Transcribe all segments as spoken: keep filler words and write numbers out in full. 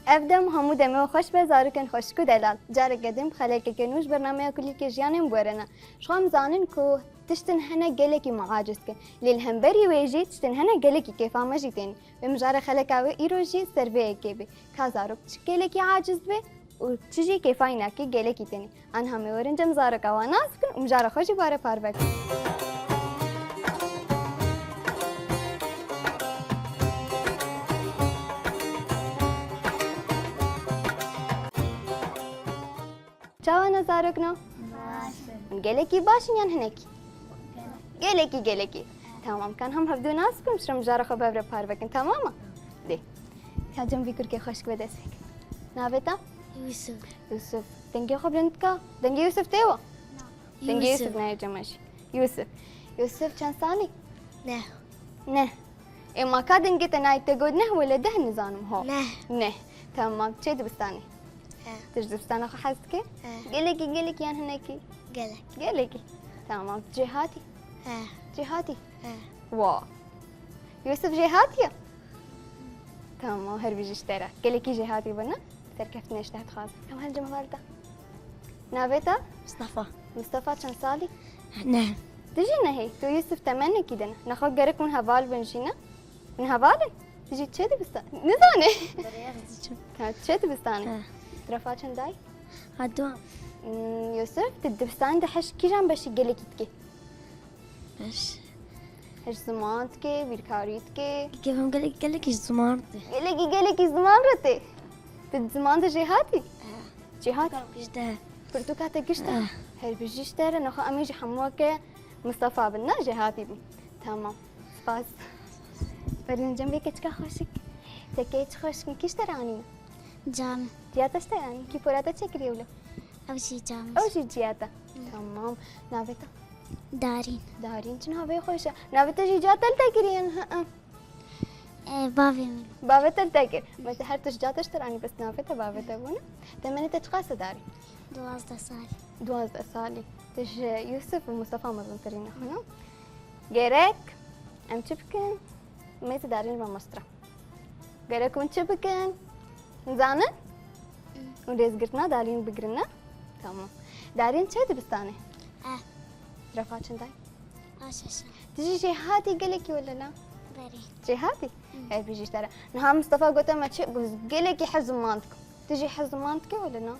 Ev dem hemû demê we xweş be, zarokên xweşik û delal. Careke din bi xelekeke nû ji bernameya Kulîlkê Jiyanê em werine. Ji xwe em zanin ku tiştin hene gelekî me aciz dikin. Lê li hemberî wê jî tiştin hene gelekî kêfa me jî tênî. Wê mijara xeleka wê îro jî ser vê yekê bê. Ka zarok çi gelekî aciz dibe û çi jî kêfa wî nake gelekî tênî. Aniha me werin cem zaroka wan nas bikin û mijara xwe jî bi we re parve bikin. Çawa ne zarokno? Baş in. Gelekî baş in yan hinekî? Gelekî, gelekî. Tamam, kan hem hevdu nas bikin, şirin mijara xwe bi hev re parve kin, tamam mı? Dê. Ka cem vî kurkê xweşik be dest pê kin. Navê te? Yusuf. Yusuf. Dengê xwe bilind ka. Dengê Yusuf tê wa? Dengê Yusuf. Yusuf nayê cem jî. Yusuf. Yusuf çend salî? Neh. Neh. Ê ma ka dengê te nayê te got neh wele deh nizanim ho. Neh. Neh. Tamam. Çê dibistanê? He. Tu ji dibistana xwe hez dikî? He. Gelekî, gelekî yan hinekî? Gelek. Gelekî. Tamam. Cê hatî? He. Cê hatî? He. Wa. Yusuf jê hatiye? Tamam, her bijî ji te re. Gelekî jê hatî bûne. Serkeftinê ji te dixwazim. Em her cem heval te. Navê te? Mustafa. Mustafa çend salî? Neh. Tu jî nehê. Tu Yusuf temenekî din. Nexwe gerek hûn heval bin jî ne? Hûn heval in? Tu jî çê dibistan? Nizane. Berê ez diçim. Ha, çê dibistanê? Ha. Trafa çend dayî? Ha, duan. Hmm, Yusuf, tu dibistanê de hej kîjan beşî gelekî dikî? Beş. Hej ziman dikê, bîrkarî dikê. Kevim gelek, gelekî ji ziman tê. Gelekî, gelekî ziman re tê. Tu di ziman de jêhatî? Eh. Jêhatî? Pirtûka te gişt e? Eh. Her bijî ji te re, nexwe em ê jî hemû weke Mistefa bin, ne jêhatî bin. Tamam. Spas. Berîn cem vê keçika xweşik. Te kê çi xweşik in, kî ji te re anîne? Can. Ciya te ji te anî. Kî pora te çêkiriye wilo? Ew jî can. Ew jî ciya te. Tamam. Navê te? Darîn. Darîn, çi navê xweş e. Navê te jî ciya te li te kiriye, hi, hi. E, bavê min. Bavê te li te kir. Me te her tişt ciya te ji te anî, bes navê te bavê te bûne. Temenê te çiqas e Darîn? Duwazdeh salî. Duwazdeh salî. Tu ji Yusuf û Mustafa mezintirî ne, xweno? Gerek em çi bikin? Mêzê Darîn mamostra. Gerek hûn çi bikin? Nizanin? Hûn rêzgirtina Darîn bigirin, ne? Tamam. Darîn çê dibistanê? Eh. Refa çend ay? A şeş. Tu jî jêhatî gelekî wele na? Berê. Jêhatî? Her bijî ji te re. Niha Mistefa gote me çi? Goz gelekî hez ziman dikim. Tu jî hez ziman dikî wele na?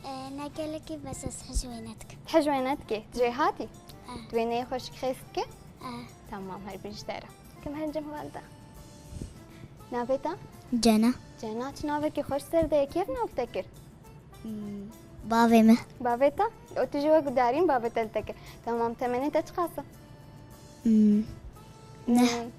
E, ne gelekî, bes ez hej wê nedikim. Hej wê nedikî? Jêhatî? Eh. Tu wêneyê xweşik xêz dikî? Eh. Tamam, her bijî ji te re. Kim her cem heval te. Navê te? Cena. Cena, çi navekî xweş ser de ye. Kê nav te kir? Hmm, bavê me. Bavê te? Û tu jî wek Darîn bavê te li te kir. Tamam, temenê te çiqas e? Hmm, neh. Hmm,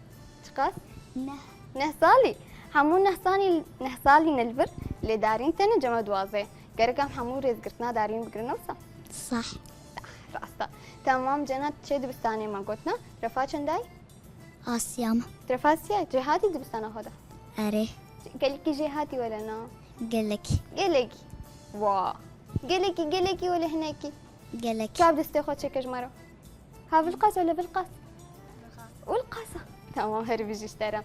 çiqas? Neh. Neh salî? Hemû neh salî, neh salî ne li vir, lê Darîn tenê cema duwazdeh. Gerek em hemû rêzgirtina Darîn bigirin, wisa? Sah. Rast e. Tamam, Cena, çê dibistanê me gotina. Refa çend ay? Asya me. Refa siyah, cêhatî dibistana xwe de? Erê. Gelekî jêhatî wele na? Gelek. Gelekî. Wa. Gelekî, gelekî wele hinekî. Gelek. Çav destê xwe çêke ji me re. Ha, vilqas wele vilqas. Vilqas. Tamam, her bijî ji te re.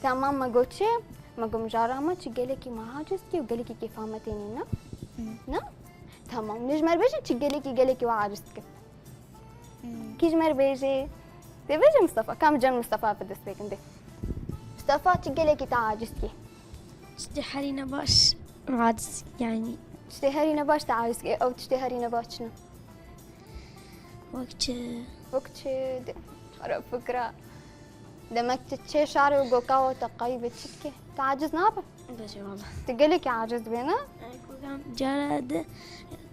Tamam, me got çi? Me got mijara me çi gelekî me aciz kî û gelekî kêfa me tênî ne? Hı. Ne? Tamam. Nê ji me re bêjin çi gelekî, gelekî we aciz dike? Hmm. Kî ji me re bêjê? Dê bêje Mistefa. Ka em cem Mistefa bi dest pêkin dê. Mistefa, çi gelekî te aciz kî? Tiştê herî ne baş aciz, yani. Tiştê herî ne baş te aciz kî. Ew tiştê herî ne baş çi ne? Wek çi? Wek çi? Dê. Xera fikra. Demek tu çê şarê û goka we te qey be çi dikê? Tu aciz nabe? Bêje wala. Tu gelekî aciz dibê, ne? Goka cara de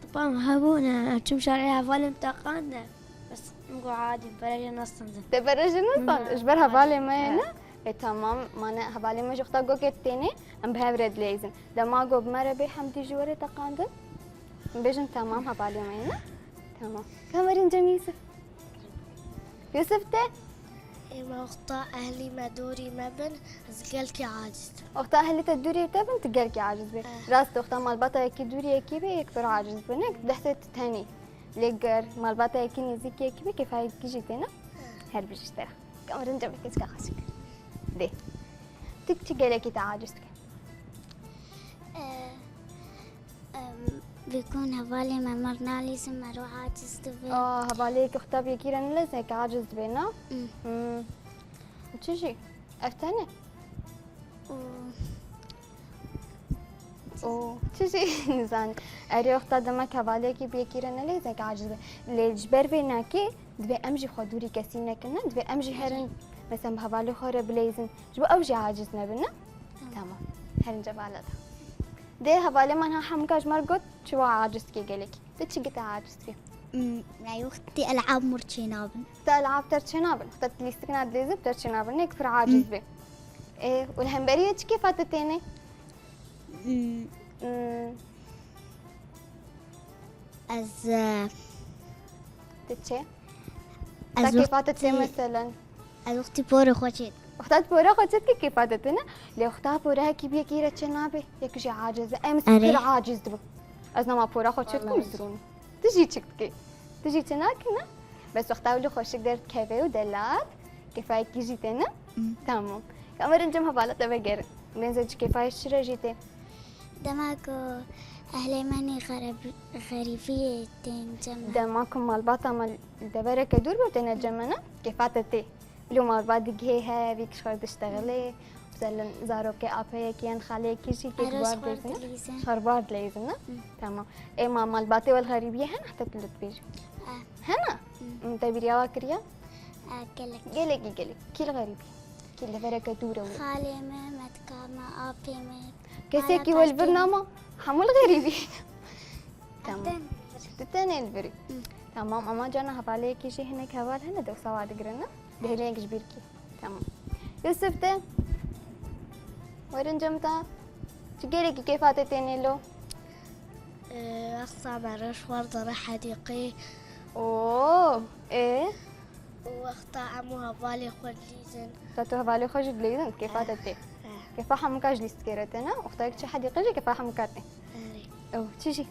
tipa min hebûne, em çûm şarê hevalê min teqande. Bes min got adî, pere jê nestandin. Te pere jê nestand? Ji ber hevalê me ye, ne? Ê, tamam, mane hevalê me ji wexta gokê tênê, em bi hev re dileyzin. Dema got bi me re bê hemdî ji we re teqandin, em bêjin tamam, hevalê me ye, ne? Tamam. Kamerîn cem Yusuf. Yusuf te? Ê, me wexta ehlî me dûrî me bin, ez gelkî aciz. Wexta ehlî te dûrî te bin, tu gelkî aciz bî. Eh. Rast, wexta malbata yekî dûrî yekî bê, yek pir aciz bû. Nek destê tu tenî. Lê ger malbata yekî nêzîk yekî bê, kêfa yekî jî têne. Eh. Her bijî ji te re. Kamerîn cem keçika xweşik. Dê. Tu çi gelekî te aciz dike? Bêkûn hevalê me mir nalîzin, mero aciz dibe. Aa, hevalê yekî xwe ta bi yekî re nilêzin, yekî aciz dibe, na? Hmm. Hmm. Û çi jî? Ev tene? Û Û çi jî nizanim. Erê, wexta demek hevalê yekî bi yekî re nelêzin, yekî aciz dibe. Lê ji ber vê nakê divê em jî xwe dûrî kesî nekin, ne? Divê em jî herin, mesela bi hevalê xwe re bileyzin. Ji bo ew jî aciz nebin, ne? Tamam. Tamam. Herin cevala de. Dê hevalê me niha hemûka ji me re got, çi wa aciz dike gelekî. Tu çi gite aciz dike? Hmm, yani wextê elab mir çênabin. Te elab ter çênabin. Wexta tu lîstikina dilêzî ter çênabin. Nek pir aciz Hmm. be. E, û li hemberiyê çi kêfa te têne? Hmm. Hmm. Ez, e, Tu çi? Ez Ta kêfa te tê wextî, meselen? Ez wextî porê xwe çêt. Wexta tu pora xwe çêt kî kêfa te têne? Lê wexta pora yekî bi yekî re çênabe, yek jî aciz be. Em Erê. pir aciz dibin. Ez nama pora xwe çêt kim Vallahi. zirûn. Tu jî çik dikî? Tu jî çi nakî ne? Bes wexta wilo xweşik derdikeve û delat, kêfa yekî jî têne? Hı. Tamam. Ka me rincim hevala te vegerin. Bênze çi kêfa yê çi re jî tê? Dema ku ehlê me nê xereb-, xerîbiyê tên cem me. Dema ku malbata me li devereke dûr be têne cem me ne? Kêfa te tê. Loma va digihê he, vî kişxer diştexilê, mesela zarokê apeyekî yan xaleyekî jî kek Ero bar ji xwar dilîzin, ne? dilîzin. Ji xwar bar dilîzin, ne? Hı. Tamam. Ê ma malbatê we li xerîbiyê hene heta tu li dibêjî? Eh. Hene? Hı. Hı, te bîriya wa kiriye? Eh, gelek. Gelekî gelek. Kî li xerîbî? Kî li vereke dûr e wê? Xalê me, metka me, apê me. Kesekî we li vir nama? Hemû li xerîbî. Tamam. Em ten. Tu tenê li vir î. Hı. Tamam, ama cana hevaleyekî jî hinek heval hene dewsa wa digirin, ne? Dihêlin yek ji bîr kî. Tamam. Yusuf te? Werin cem te? Çi gelekî kêfa te têne lo? Ee, wexta me re ji xwar dere hedîqê. Oo, ê? Û wexta em û hevalê xwe dilîzin. Wexta tu hevalê xwe jî dilîzin, kêfa te tê. Eh. Kêfa hemûka ji lîstikê re tê, ne? Wexta yek çi hedîqê jî kêfa hemûka tê. Erê. Ew, çi jî?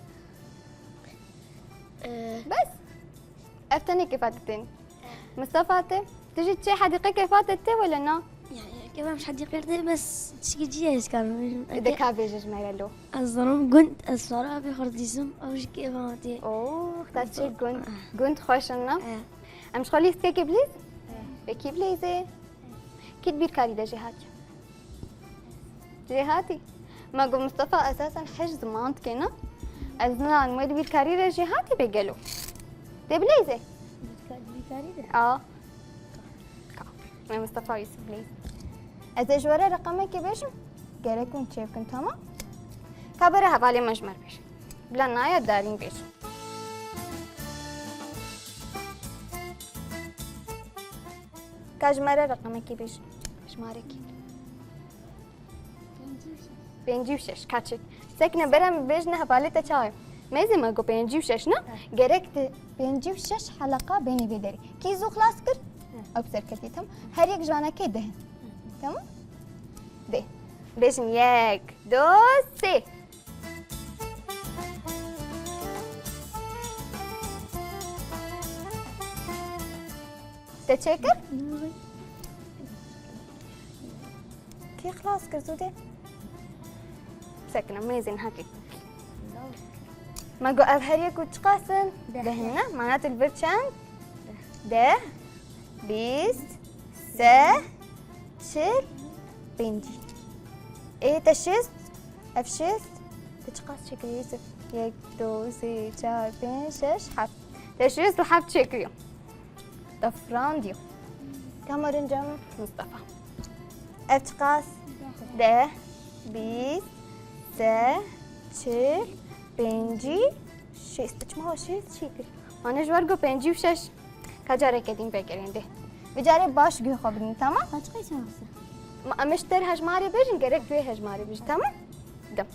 Ee. Bes? Ev tenê kêfa te tên. Mistefa te? Tu jî çê hedîqê kêfa te tê wele na? Ya, ya, kêfa min ji hedîqê tê, bes çikî cî ye ez karim bêjim. Tu de ka bêje ji me re lo? Ez zanim gund, ez sara avê xwe dîsim, ew jî kêfa min tê. Oh, ta çê gund. Ah. Gund xweş in na? Eh. Em ji xwe lîstikekê bilîz? Eh. Wekî bilîzê? Kî di bîrkarî de jê hatiye? Jê hatî? Me got Mistefa esasen hej ziman dike, ne? Ez nizanim wê di bîrkarî re jê hatî be gelo. Tê bileyzê? Bîrkarî de? A. Ka. Me Mistefa Yusuf bileyzê. Ez ê ji we re reqemekê bêjim. Gerek hûn çêbikin, tamam? Ka bere hevalê me ji me re bêje. Bila naya darîn bêjim. Ka ji me re reqemekî bêj. Jimarekî. Pêncî û şeş. Ka çek. Sekine berem bêjine hevalê te çawa ye? Mêzê me got pêncî û şeş ne? He. Gerek tu pêncî û şeş heleqa bênî vê derê. Kî zû xilas kir? He. Ew bi serketî, tamam. Her yek ji vanekê deh in. He. Tamam? Dê. Bêjin yek, du, sê. Te çêkir? Kî xilas kir zû dê? Sekine, mêzên hekî. Me got ev her yek û çiqas in? Deh. Deh in, ne? Mana tu li vir çend? Deh, bîst, sê, çil, pêncî. Ê, te şêst? Ev şêst? Te çiqas çêkiriye Yusuf? Yek, du, sê, çar, pênc, şeş, heft. Te şêst û heft çêkiriye. Te firandiye. Ka me rincem Mistefa. Ev çiqas? Deh, bîst, sê, çil, pêncî, şêst. Çima we şêst çêkir? Mane ji wer got pêncî û şeş. Ka careke din vegerên dê. Vê carê baş guhê xwe bidin, tamam? Kaç kaç olsun? Ma em ji te re hejmarê bêjin, gerek tu yê hejmarê bêjî, tamam? Dim.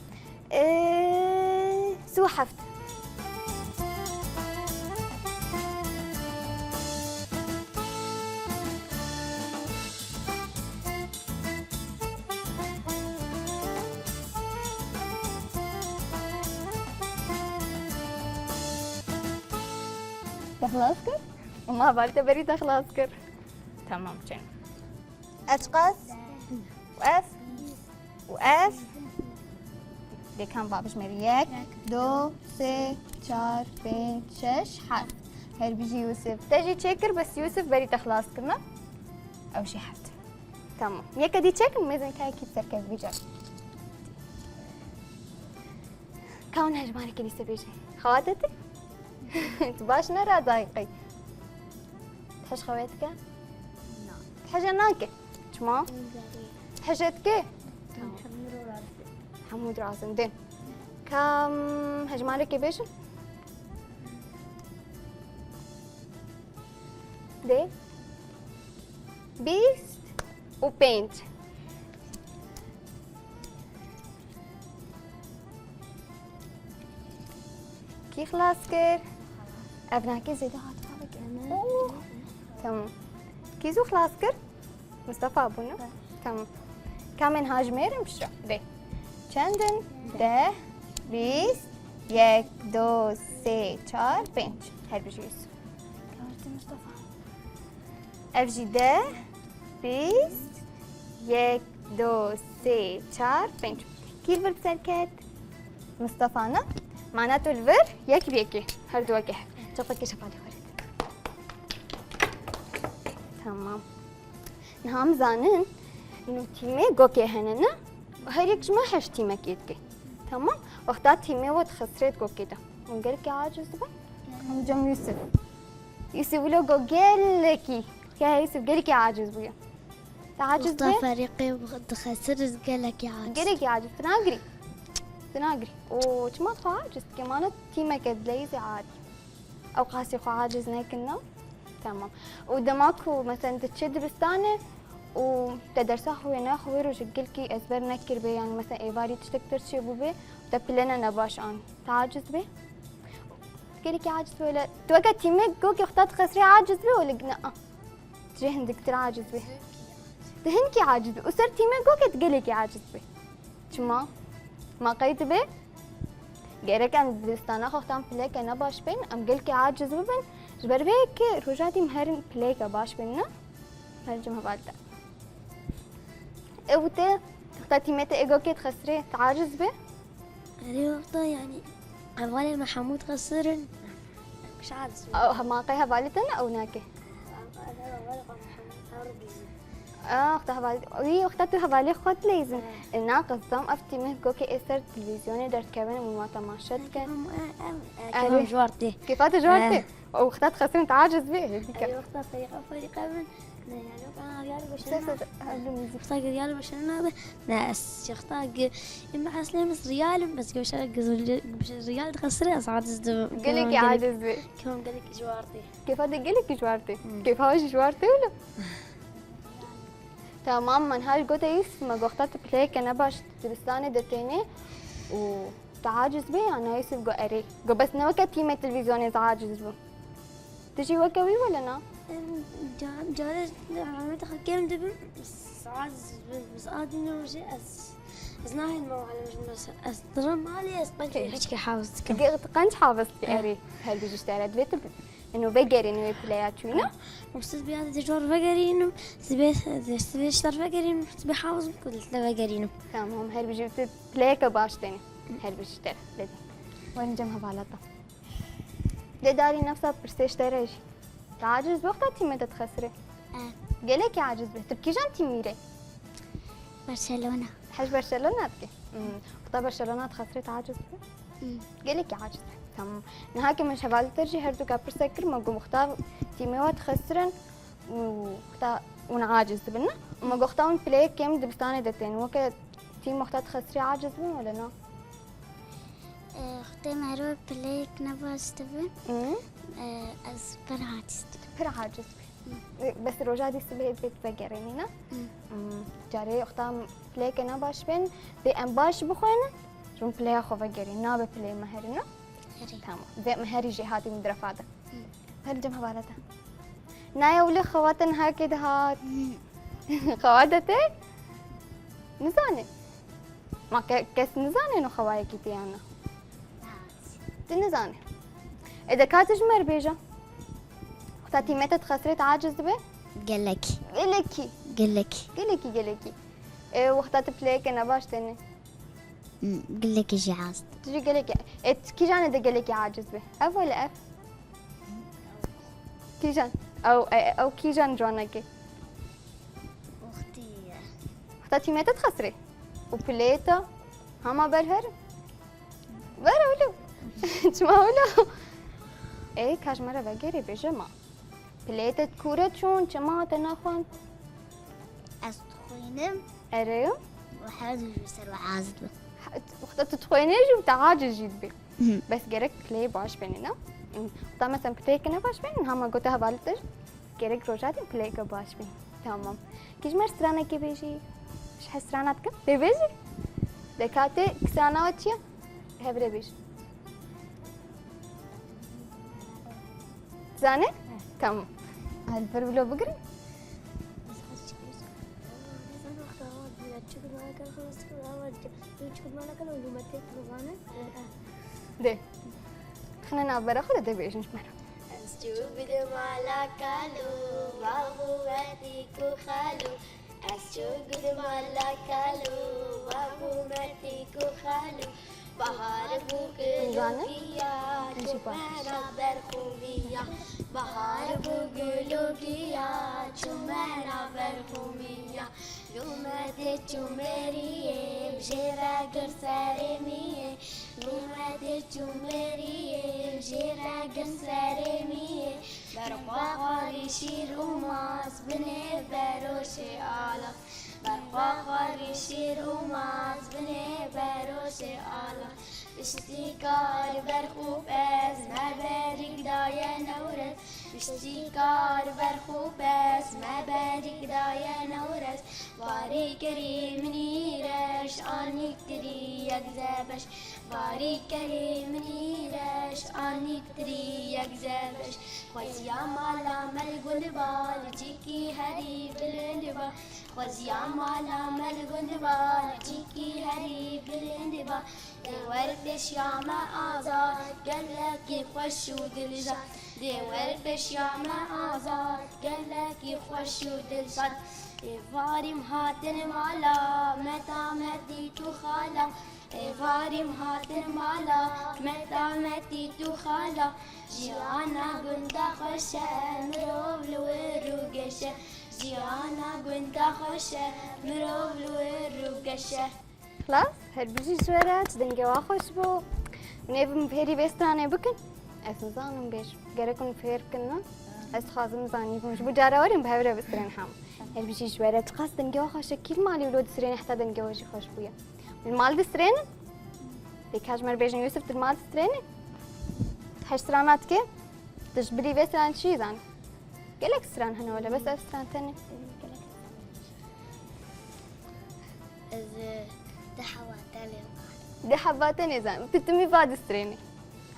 Ee, sî û heft. Te xilas kir? Ma hevalê te berî te xilas kir. Tamam, çin. Ev çiqas? Û ev? Û ev? Lê kam va bijmêre. Yek, du, sê, çar, pênc, şeş, heft. Her bijî Yûsif. Te jî çêkir, bes Yûsif berî te xilas kirine. Ew jî heft. Tamam. Yeke dî çêkin, mêzin kayekî serkevbî car. Ka hûn hejmareke dîse bêjin. Xewate te? Tu baş ne radayî qey. Ti hej xewê dike? Na. Ti heje nake? Çima? Ti heje dike? Tamam. Hemû dirazin. Dê. Kam hejmareke bêjin? Dê. Bîst û pênc. Kî xilas kir? Ev nake zêde hat xwe bike. Hemen. Oo. Tamam. Kî zû xilas kir? Mustafa bû, ne? Evet. Tamam. Kamên hajmêr in piştre. Dê. Çend in? Deh, bîst, yek, du, sê, çar, pênc. Her bijî Yûsif. Mustafa. Ev jî deh, bîst, yek, du, sê, çar, pênc. Kî li vir serket? Mustafa ne? Mana tu li vir yek bi yekê. Her du wekê. Çapekê şefalê xwe rê. Tamam. Niha em zanin, nû tîmê gokê hene ne? Her yek ji me heşt tîmekê dike. Tamam? Wexta tîmê we dixisirê di gokê de. Hûn gelekî aciz dibin? Em cem Yusuf. Yusuf wilo got gelekî. Ya Yusuf gelekî aciz bûye. Te aciz Wexta bê? Ferîqê dixesir gelekî aciz. Gelekî aciz. Tu nagirî. Tu nagirî. O çima tu aciz dike? Mana tîmeke dileyîzê adî. Ew qasî xwe aciz nekin, na? Tamam. Û dema ku, mesela, tu çi dibistanê û te dersa xwe wêne, xwe wê rojê gelkî ezber nekiribê, yani, mesela, êvarî tiştek te çêbûbê, te plene nebaş anî. Te aciz bê? Gelekî aciz bê, wele, tu weke tîmek gokê xwe te dixesirê aciz bê, wele, ne, a. Tu jê hindik tir aciz bê. Tu hinkî aciz bê. Û ser tîmek gokê tu gelekî aciz bê. Çima? Ma qey dibe? Gerek em dibistana xwe tam pileke ne baş bên, em gelkî aciz bibin. Ji ber vê yekê roja dî em herin pileke baş bên, ne? Her cem heval te. Ew te, wexta tîmê te ê gokê dixesirê, te aciz be? Erê wexta, yani, hevalê me hemû dixesirin. Em kişa dizî. Ew hema qey hevalê te ne ew nake? Ev, ev hevalê xwe Mihemed Faruk dizî. Ah, wexta hevalê, wî wexta tu hevalê xwe dileyzin. Evet. E, na qesdam ev tîmê gokê ê ser televîzyonê derdikevin û ma temaşe dikin. Em, em, em, Erê. Kêfa ji war tê. Kêfa te ji war tê? Evet. O wexta dixesin te aciz bê, hêdî ke. Erê wexta ferîqa ferîqa bin. Ne, yani, wexta riyal başına. Ses, ses, hevlu müzik. Wexta riyal başına nabe. Ne, ez wexta ge-, em eslê mis riyalim, bes ge-, ge-, riyal dixesire, ez aciz dibim. Gelekî aciz bî. Kêfam gelekî ji war tê. Kêfa te gelekî ji war tê. Hmm. Kêfa jî ji war tê wilo. Tamam, min her gote Yusuf, me goxta tu pileyeke nebaş dibistanê de tênê û tu aciz bî, ya na Yusuf got erê. Got bes ne weke tîmê televîzyonê ez aciz bûm. Tu jî weke wî wele na? Em, ca-, carê rahmetê xwe kêm dibim, saet, saet nî rojê ez, ez nahêlim ew alem ji min re, ez dirim malê, ez qenc Kê? Piçkê hewz dikim. Ge-, qenc hewz dike, Eh. Erê, her bijî ji te re. Divê tu bi-, eno vegerînî wê pileya çûyî ne? Em sibê ya dijwar vegerînim, sibê, sibê ji te re vegerînim, sibê hewz bikim, li te vegerînim. Tamam, her bijî tu pileyeke baş tenê. Her bijî ji te re. Lê werin cem hevalata. Lê darî nefsa pirsê ji te re jî. Tu aciz bî wexta tîmê te dixesirê? E. Gelekî aciz bî. Tu bi kîjan tîmî re? Barcelona. Hej Barcelona dike? Hmm. Wexta Barcelona dixesirê tu aciz bî? Hmm. Gelekî aciz bî. Tamam. Niha ke min ji hevalê te jî her du ka pirsek kir, me got wexta tîmê we dixesirin û wexta hûn aciz dibin, ne? Û me got wexta hûn pileyê kêm dibistanê de tên. Weke tîm wexta dixesirê aciz bin wele na? E, wextê merivê pileyek ne baş dibe, Hı? E, ez pir aciz dibim. Pir aciz bî. Hı. E, bes roja dî sibê bêt vegerênî, ne? Hı. Hı. Carê wexta em pileyeke ne baş bên, bê em baş bixwênin, ji min pileya xwe vegerîn, nabe pileyê me herî, ne? Herî. Tamam. Vê me herî jêhatî min direfade. Hı. Her cem hevala te. Naya wile xewate niha kê dihat. Xewate te? Nizane. Ma ke-, kes nizane no xewayekî te yana. Tu nizane. E de ka tu ji me re bêje. Wexta tîmê te dixesirê tu aciz dibe? Gelek. Gelekî. Gelek. Gelekî, gelekî. E, wexta tu pileyeke nebaş tenê. Gelekî jî aciz. Tu jî gelekî. E, tu kîjanê de gelekî aciz be? Ev wele ev? Kîjan? Ew, e, ew kîjan conek e? Wextî ye. Wexta tîmete dixesirê. Û pilêta? Hema ber herin. Were wilo. Çima wilo? Ê, ka ji me re vegerê bêje ma. Pilêtê kûre çûn, çima te naxwend? Ez dixwînim. Erê. Û her du ji ser we aciz dibin. Wexta tu dixwînî jî te aciz jî dibî. Bes gerek pileyê baş bênî, ne? Wexta mesela pileyeke ne baş bênî, hema gote hevalê te jî, gerek roja din pileyeke baş bênî. Tamam. Kî ji me stranekê bêjî? Ji hez strana dikim? Dê bêjî? Dê ka tê strana we çi ye? Hev re bêjin. Zanî? Tamam. Hadi bir bilo bigirin. Dê. Xine navbera xwe de dê bêjin ji me re. Ez çû bi mala kalo, bav û metîk û xalo. Ez çû bi mala kalo, bav û metîk û xalo. Bahar bû gul û giya, çû mehna berxûmiya. Bahar bû gul û giya, çû mehna berxûmiya. Lûmedê çû mêriyê, jê re gir serê miyê. Lûmedê çû mêriyê, jê re gir serê miyê. Berxwe xwarî şîr û maz, binê beroşê ala. Berxwe xwarî şîr û maz, binê beroşê ala. Piştî kar berx û pez, me berîk daye Newrez. Piştî kar berx û pez, me berîk daye Newrez. Barî kerî minî reş, anîk tirî yek zebeş. Barî kerî minî reş, anîk tirî yek zebeş. Xweziya mala me li gund bal, cîkî herî bilind ba. Xweziya mala me li gund bal, cîkî herî bilind ba. Dê wer pêşiya me azad, gelekî xweş û dilşad. Dê wer pêşiya me azad, gelekî xweş û dilşad. Êvarîm hatin mala, me ta me dît û xala. Êvarîm hatin mala, me ta me dît û xala. Jiyana gunda xweş e, mirov li wir rûgeş e. Jiyana gunda xweş e, mirov li wir rûgeş e. Xilas, her bijî ji we re, çi dengê wa xweş bû. Hûn ê bi min fêrî vê stranê bikin. Ez nizanim bêjim. Gerek hûn fêr bikin, ne? Ez dixwazim zanîbim. Ji bo cara werin bi hev re bistrên hem. Her bijî ji we re, çiqas dengê wa xweş e. Kî li malê wilo distrêne heta dengê we jî xweş bûye? Li mal distrênin? Lê ka ji me re bêjin, Yusuf, tu li mal distrênî? Heş strana dike? Tu ji bilî vê stran çi zanî? Gelek stran hene wele, bes ev stran tenê. Ez, e, du heba tenê zanim. Du heba tenê zanim. Tu timî va distrênî.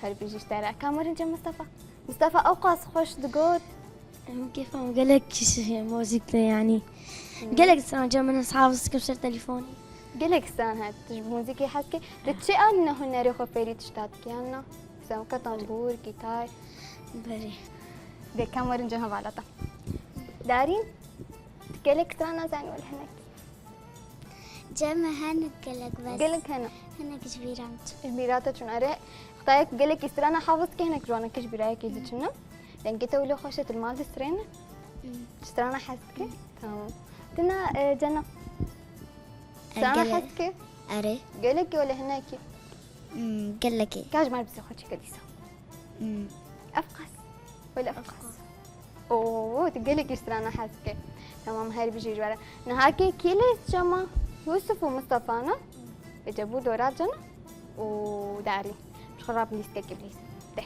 Her bijî ji te re. Ka werin cem Mistefa. Mistefa ew qas xweş digot. Em kêfa min gelek kişiye muzîk de yanî. Gelek stran cem min ez hafiz dikim ser telefonî. Gelek stran hene tu ji muzîkê hez dikî. Tu çi alîne hunerê xwe fêrî tişta dikî yan na? Mesela weke tambûr, gîtar. Berê. Dê ka werin cem hevala te. Darîn, tu gelek strana zanî wele hinek. Cem me hinek gelek bes. Gelek hene. Hinek ji bîra min çû. Ji bîra te çûn. Erê, xwedayê ku gelekî strana hafiz dike, hinek ji wan ji bîrayekî diçin, ne? Dengê te wilo xweş e, tu li mal distrêne? Ji strana hez dike? Tamam. Tu na, e, Cena? Strana hez dike? Erê. Gelekî wele hinekî? Gelekî. Ka ji me re bi zêxwe çêke dîsa. Ev qas. Wele ev qas. Oo, tu gelekî strana hez dike. Tamam, her bijî ji we re. Niha kê kî lîst cema? Yusuf û Mistefa ne? Ece bû dora cena û Darîn. Ji xwe re bi lîstekê bilîst. De.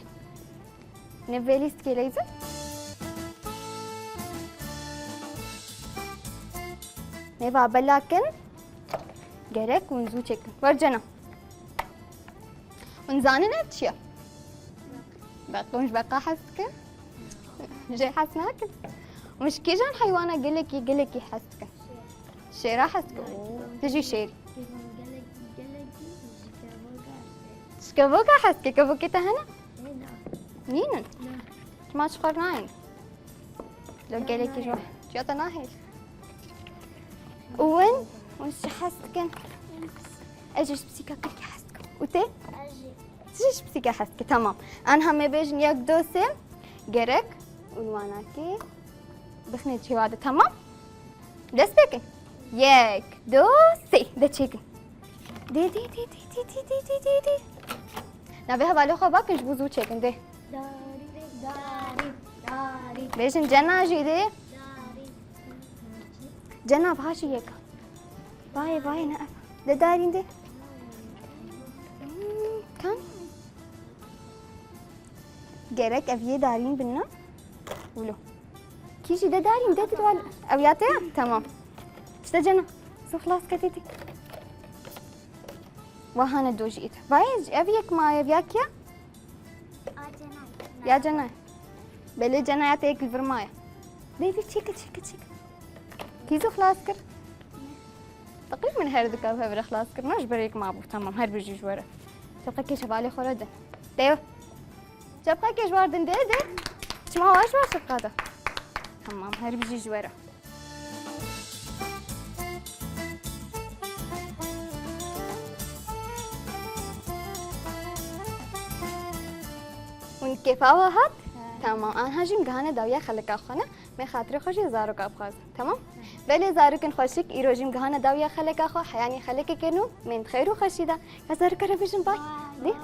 Ne vê lîstkê leyzin? Nêva belakin. Gerek hûn zû çêkin. Wer cena. Hûn zanin ev çi ye? Beqûn ji beqa hez dikin? Jê hez nakin. Hûn ji kîjan heywana gelekî, gelekî hez dikin? Şêra hez dikin. Oo, tu jî şêrî. Ji kevoka hez dike. Kevokê te hene? Nînin? Çima ji xwe nayên? Lo gelekî ji we. Çiya te nahêl. Û win? Hûn ji çi hez dikin? Ez ji psîka tirkî hez dikim. Û tê? Ez jî. Tu jî ji psîka hez dikî. Tamam. Anha me bêjin yek, du, sê. Gerek. Unwanakî. Bixne çêwa de. Tamam. Dest pê kin. Yek, du, sê. De çêkin. Dê, dê, dê. Navê hevalê xwe bakin ji bo zû çêkin. Dê. Darî, darî, darî. Bêjin cena jî dê. Darî. Cena, vaha jî yek. Vayê, vayê, ne ev. De darîn de. Hmm, kan? Gerek ev yê darîn bin, ne? Wilo. Kî jî de darîn de, de dwal. Ew ya te ya? Tamam. İşte cena. Zû xilas ke tê. Wahane do jî ît. Vayê, ev yek maye, ev ya kî ya? Ya cena. Belê cena ya te yek li vir maye. Dê, dê, çêke, çêke, çêke. Kî zû xilas kir? Teqrîben her du ka bi hev re xilas kirine, ji ber yek mabû. Tamam, her bijî ji we re. Çepqekê ji hevalê xwe re de. Deyo. Çepqekê ji we re din, dê, dê. Çima wa ji we re çepqa de? Tamam, her bijî ji we re. Hûn kêfa we hat? He. Tamam, anha jî em gihane dawiya xeleka xwe ne. Me xatirê xwe jî zaroka bixwazin. Tamam? Belê zarokên xweşik, îro jî em gihane dawiya xeleka xwe, heyanî xelekeke nû, me di xeyr û xweşî de. Ya zaroka re bijin bay. Bay. Dê?